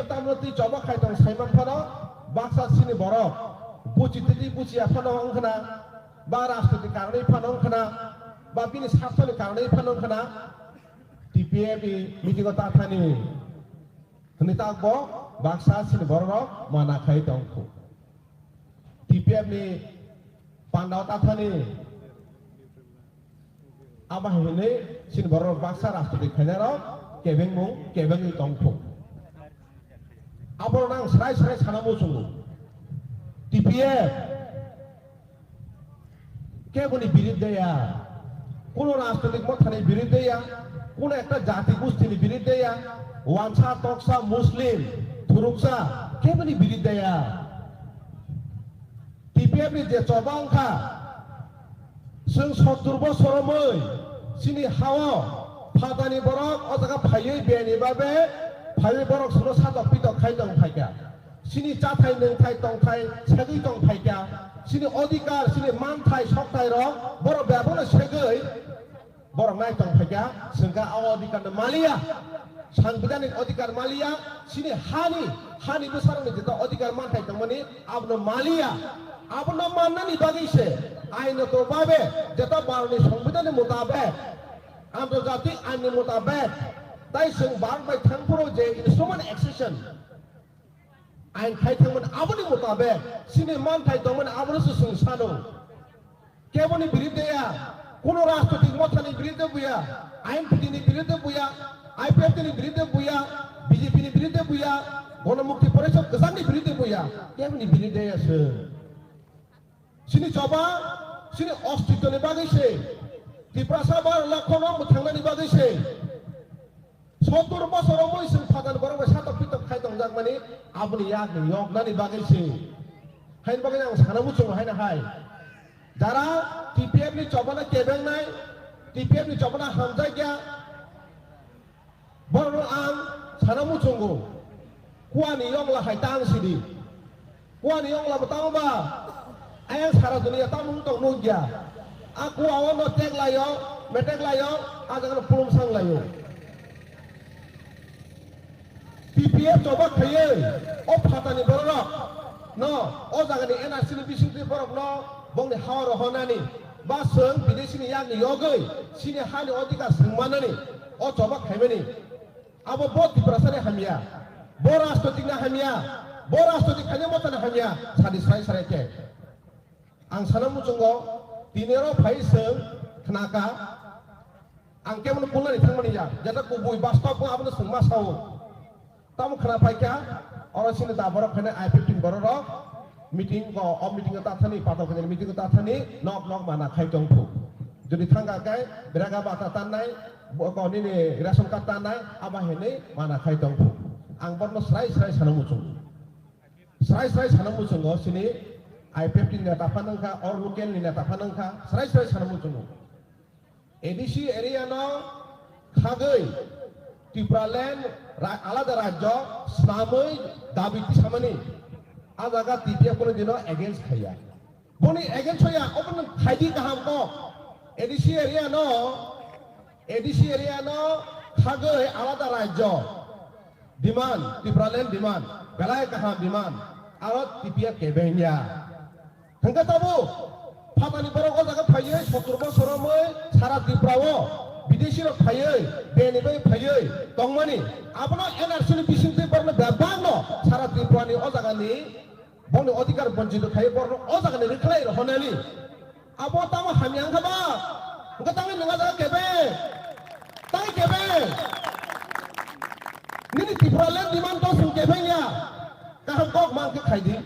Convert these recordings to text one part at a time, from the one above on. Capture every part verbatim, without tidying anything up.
Tamno twi choba khai tong saiman phano baksa chini borok buchi twi buchiya phano wng khna, ba rajniti karonwi phano wng khna, ba bini sarthoni karonwi phano wng khna, T P F ni meeting o ta thani hwnwi tak bo baksa chini borok rok mana khai tong kho. T P F ni panda o ta thani abo hai hwnwi chini borok rok baksa rajniti khainai rok kebengmung kebengwi tong kho. Abo rok ang srai srai sana muchungo. T P F keboni birid deya, kuno rajnoitik mothani birid deya, kuno ekta jati gustini birid deya, wansa, toksa, Muslim, thuruksa, keboni birid deya. T P F ni je choba wngkha, chwng sottur bosor romwi chini hao phatani borok o jaga phaiwi beni babe phaiwi borok chwngno satok pitok khai tong phaikha. Chini chathai nwngthai tongthai segwi tong phaikha, chini odhikar, chini manthai sokthai rok borok bebakno segwi borok nai tong phaikha, chwngkha o odhikar no maliya, sangbidhanik odhikar maliya, chini hani, hani bwsarokni jeta odhikar manthai tongmani abono maliya, abono mannani bagwi se ainoto babe jeta Bharatni songbidhanni mutabek, antarjatik ainni mutabek, tai chwng Bharat bai thangphuru je instrument accession, ain khai thangmani aboni mutabek, chini manthai tongmani abono se chwng sano. Keboni birid deya, kuno rajnoitik mothani birid de buya, I N P T ni birid de buya, I P F T ni birid de buya, B J P ni birid de buya, Gonomukti Porishod kwchangni birid de buya, keboni birid deya se. Chini choba, chini ostitoni bagwi se, Tiprasa bar lokhono mwthangnani bagwi se. Sottur bosor romwi chwng phatani borok bai satok pitok khai tongjakmani, aboni yakni yoknani bagwi se. Haini bagwi ang sana muchungo haino hai. Jara T P F ni chobana kebengnai, T P F ni chobana hamjakya, borokno ang sana muchungo. Kuani yokla hai tang sidi. Kuani yongla bo tamo ba? Ayang sara dunia tamo wng tong nukya. A kua o no tek laio, metek laio, a jaga no pulum sang laio. T P F choba khaiwi o phatani borok no o jaga ni N R C ni bisingtwi borok no bongni hao rohonani ba chwng bidesi ni yakni yogwi chini hani odhikar swng manani o choba khaimani. Abo bo Tiprasani hamya, bo rajnoitikni hamya, bo rajnoitik khaina mothani hamya, sadi srai srai khe. Ang sana muchungo, tini oro phai chwng khnaka, ang kebono kulnani thangmani ya, jeta kubui bastob wng abono chwng ma sao. Tamo khna phaikha, oro chini da borok phainai I fifteen borok rok, meeting ko, o meeting o tathani, patok phainai meeting o tathani, nok nok mana khai tong phu. Jodi thangka khe, beraga bata tannai, bo ko nini ration card tannai, abo hinwi mana khai tong phu. Ang borno srai srai sana muchungo. Srai srai sana muchungo, chini I fifteen neta phano wngkha, or local ni neta phano wngkha, srai srai sana muchungo. A D C area no khagwi Tipraland ra-, alada rajyo swnamwi dabi tisamani, a jaga T P F kono dino against khaiya. Boni against hoya, obono khaidi kaham kok. A D C area no, A D C area no khagwi alada rajyo demand, Tipraland demand, belai kaham demand, aro T P F kebengya. Hwnkhe tabuk phatani borok o jaga phaiwi sottur bosor romwi sara Tripura o bidesi rok phaiwi beni bai phaiwi tongmani, abono N R C ni bisingtwi borokno bebakno sara Tripura ni o jaga ni bongni odhikar bonchito khaiwi borokno o jaga ni rwkhlai rohornani. Abo tamo hamya wngkha ba? Hwnkhe tangwi nwng a jaga kebeng? Tangwi kebeng? Nini Tipraland demand to chwng kebeng ya. Kaham kok mang khe khaidi.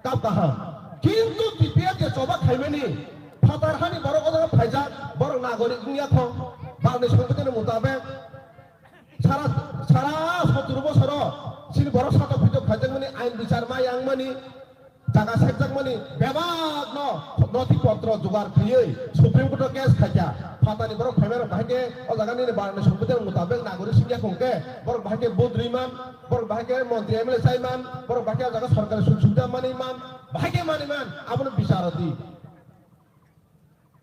Kap kaham. Kintu T P F je choba khaimani, phatar hani borok o jaga phaijak, borok nagorik wngya kho, Bharatni Songbidanni mutabek. Sara, sara sottur bosoro chini borok satok pitok khaijakmani, ain bichar ma yangmani, jaga sekjakmani, bebakno noti potro jugar khaiwi Supreme Court o case khaikha. Phatani borok phaimarok bahai khe o jaga nini Bharatni Songbidan mutabek nagorik singya khong khe, borok bahai khe vote rwi man, borok bahai khe montri M L A chai man, borok bahai khe o jaga sorkari sujog subida manwi man, bahai khe manwi man, abono bichar rw di.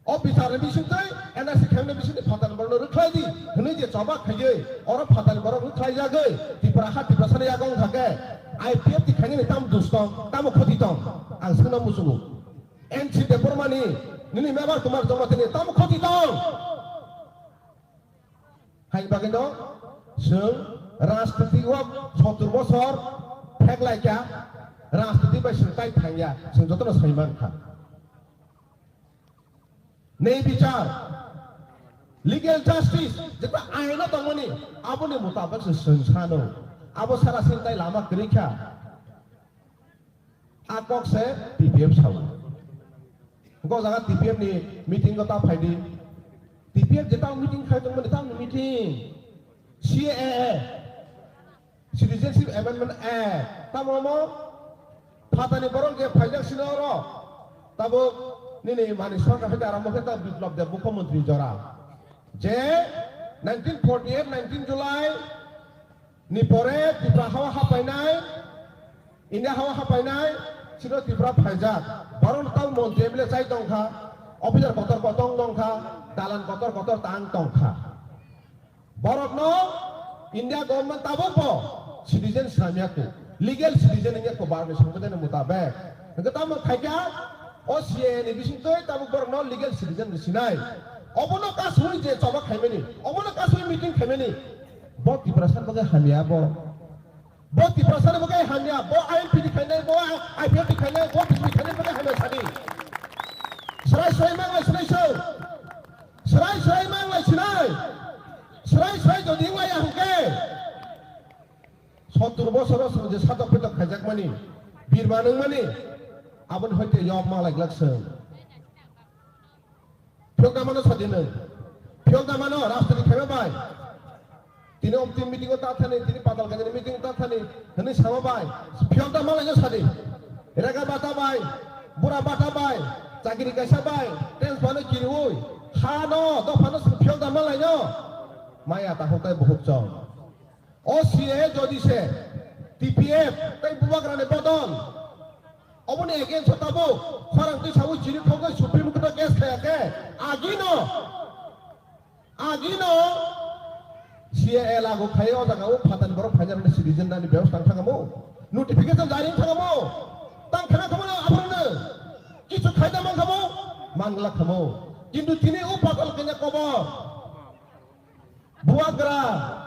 O bichar ni bisingtwi N R C khaimani bisingtwi phatarni borokno rwkhlai di hwnwi je choba khaiwi oro phatarni borok rwkhlai jagwi Tripura ha Tiprasani yago wng kha khe I P F T khainani tamo dos tong, tamo khoti tong? Ang swngna muchungo. N C Debbarmani, nini mebar Kumar Jamatini tamo khoti tong? Hai bagwino chwng rajniti o sottor bosor pheklaikha, rajniti bai chwng tai thangya, chwng jotono sai mankha. Nei bichar, legal justice, jeta aino tongmani, aboni mutabak se chwng sano. Abo sara sintai lama kwrwi kha. A kok se T P F sao. Go jaga T P F ni meeting go ta phaidi. T P F jeta meeting khai tongmani, ta meeting. C A A. Citizenship Amendment Act, tamo omo phatani borok je phaijak sino oro, tabuk nini mani sorkar hai arambo khe ta Biplab Deb mukhyamantri jora. Je nineteen forty-eight, nineteen July ni pore Tripura hao hapainai, India hao hapainai, sino Tripura phaijak. Borok tamo montri M L A chai tongkha, officer kotor kotor tongkha, dalan kotor kotor tang tongkha. Borokno India government tabuk bo citizen swnamya kho, legal citizen wngya kho Bharatni Songbidanni mutabek. Hwnkhe tamo khaikha o C A A ni bisingtwi tabuk borokno legal citizen rw sinai. Obono kasui je choba khaimani, obono kasui meeting khaimani. Bo Tiprasa bagwi hamya bo. Bo Tiprasani bagwi hamya, bo I M P ni khainai, bo I P F ni khainai, bo B J P khainai bagwi hamya sadi. Srai srai manglai sinai sir. Srai srai manglai sinai. Srai srai jodi wnglaiya hwnkhe sottor bosoro chwng je satok phetok khaijakmani, birma nungmani, aboni hoite yok manglai glak chwng. Phiyok da mano sadi nwng. Phiyok da mano rajniti khaima bai. Tini omtwi meeting o ta thani, tini patal kanyani meeting o ta thani, hwnwi sama bai. Phiyok da malaino sadi. Rega bata bai, bura bata bai, chakiri kaisa bai, tens bano kiriwi. Hano, dophano phiyok da malaino. Maya ta hotai buhuk chong. O C A A jodi se T P F tei bubagrani bodol. Oboni against o tabuk khorang twi sawi chiri khogwi Supreme Court o case khaya khe agino, agino C A A lagu khai o jaga o phatani borok phaina rwni citizen nani bebostha wng thangamo, notification jari wng thangamo, tang khana khamo aborokno kichu khaida man khamo, mangla khamo. Kintu tini o patal kanya kobor. Bubagra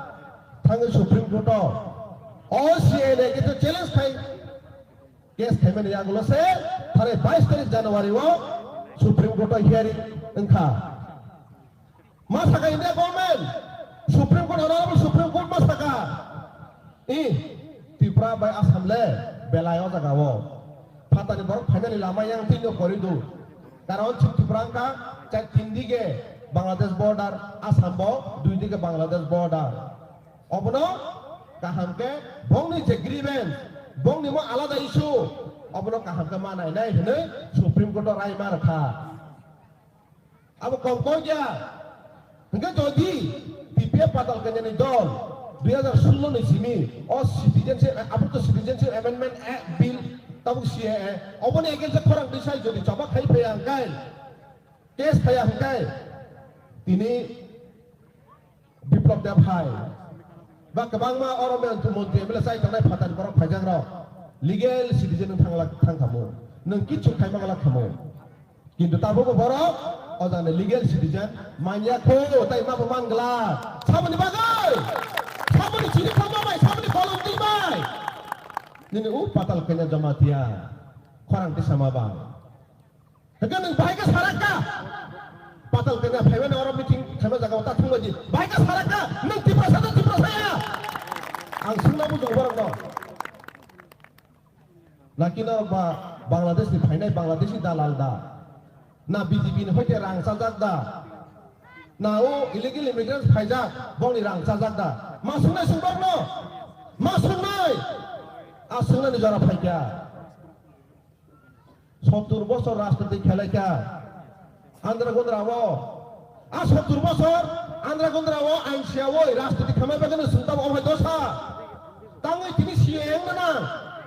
thangwi Supreme Court o O C A A ni kisa challenge khai case khaimani yagulo se thani bais tarik January o Supreme Court o hearing wngkha. Ma saka India government, Supreme Court, Honorable Supreme Court ma saka. I Tripura bai Assam le belai o jaga o. Phatani borok finally lama yang twi no koridu. Karon chwng Tripura wngkha char tin dige Bangladesh border, Assam bo dui dige Bangladesh border. Obono kaham khe bongni je grievance, bongni mo alada issue, obono kaham khe ma nainai hwnwi Supreme Court o rai ma rwkha. Abo kom kok ya. Hingke jodi T P F patal kanyani dol dui hajar sullo ni simi o citizenship, abo to Citizenship Amendment Act Bill tabuk C A A, oboni against khorang tisai jodi choba khai phaya hingkai, case khaya hingkai, tini Biplab Deb hai ba kwbangma oro montri M L A chai tongnai phatani borok phaijak rok legal citizen wng thang lak-, thang khamu, nwng kichu khai manglak khamu. Kintu tabukbo borok o jagani legal citizen manya kho, tai mabo man glak. Saboni bagwi? Saboni chini khama bai, saboni kolom twi bai? Nini u patal kanya joma tiya. Khorang tisama bai. Hingke nwng bahai khe sarakka. Patal kanya phaimani oro meeting khaima jaga o ta thangbaidi. Bahai khe sarakka. Nwng Tiprasa na Tiprasa ya? Ang sungna bujung borokno. Naki norok ba Bangladesh ni phainai Bangladeshi dalal da? Na B J P ni hoite rang chajak da? Na o illegal immigrants phaijak, bongni rang chajak da? Ma sungnai sung borokno? Ma sungnai? A sungnani jora phaikha. Sottur bosor rajniti khelaikha. Andra Gundra o. A sottur bosor Andra Gundra o ain siyawi rajniti khamai bagwino sungtamo omo hai dosa. Tangwi tini C A A wngna nang.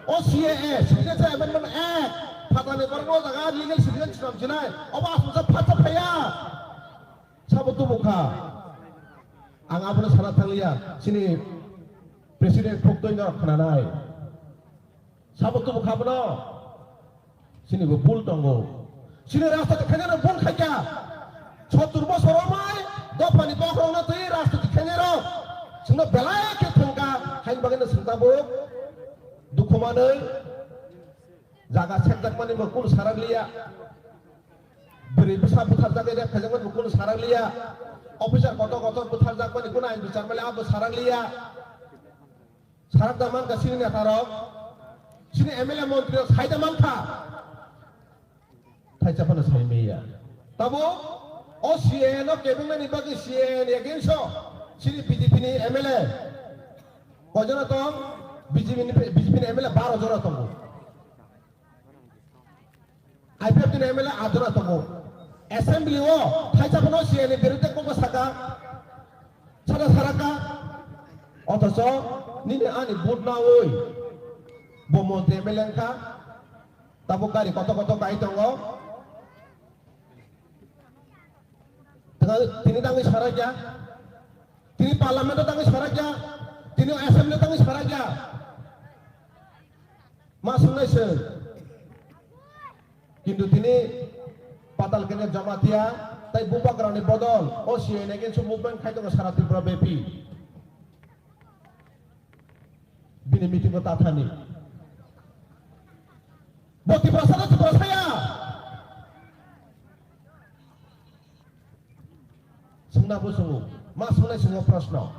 O C A A, Citizenship Amendment Act. Phatani borok o jaga legal citizen swnam sinai. Obo aswk sa phatsa phaiya. Sabo tubu kha. Ang abono sana thangliya. Chini president phuktwi no khwnanai. Sabo tubu kha bono. Chini bo bul tongo. Chini rasta khaina no bul khaikya. Sottur bosor romai dophani bokhorokno twi rasta khaina rok. Chwngno belai khe thangka. Hain bagwi no chwng tabuk dukhu manwi. Jaga sekjakmani bo kunu sarak liya. Bwrwi bwsa butharjak rep khaijakmani bo kunu sarak liya. Officer kotor kotor butharjakmani kunu ain bichar mali abo sarak liya. Sarak da mankha chini neta rok. Chini M L A montri rok sai da mankha. Thaisa phano sai maya. Tabo o C A A no kebengmani bagwi C A A ni against o chini B J P ni M L A. Koi jona tong? B J P ni, B J P ni M L A baro jona tongo. I P F T ni M L A adora tongo. Assembly o thaisa phano C A A ni biruddhe kokno saka, sana saraka. Othocho nini ani vote nawi bo montri M L A wngkha. Tabuk gari koto koto kai tongo. Tini tangwi sarakya. Tini parliament o tangwi sarakya. Tini assembly o tangwi sarakya. Ma swngnai se. Kintu tini Patal Kanya Jamatia tai Bubagrani bodol o C A A ni against o movement khai tongo sara Tripura bepi. Bini meeting o ta thani. Bo Tiprasa na Tiprasa ya? Swngna bo swngo. Ma swngnai swngo proshno.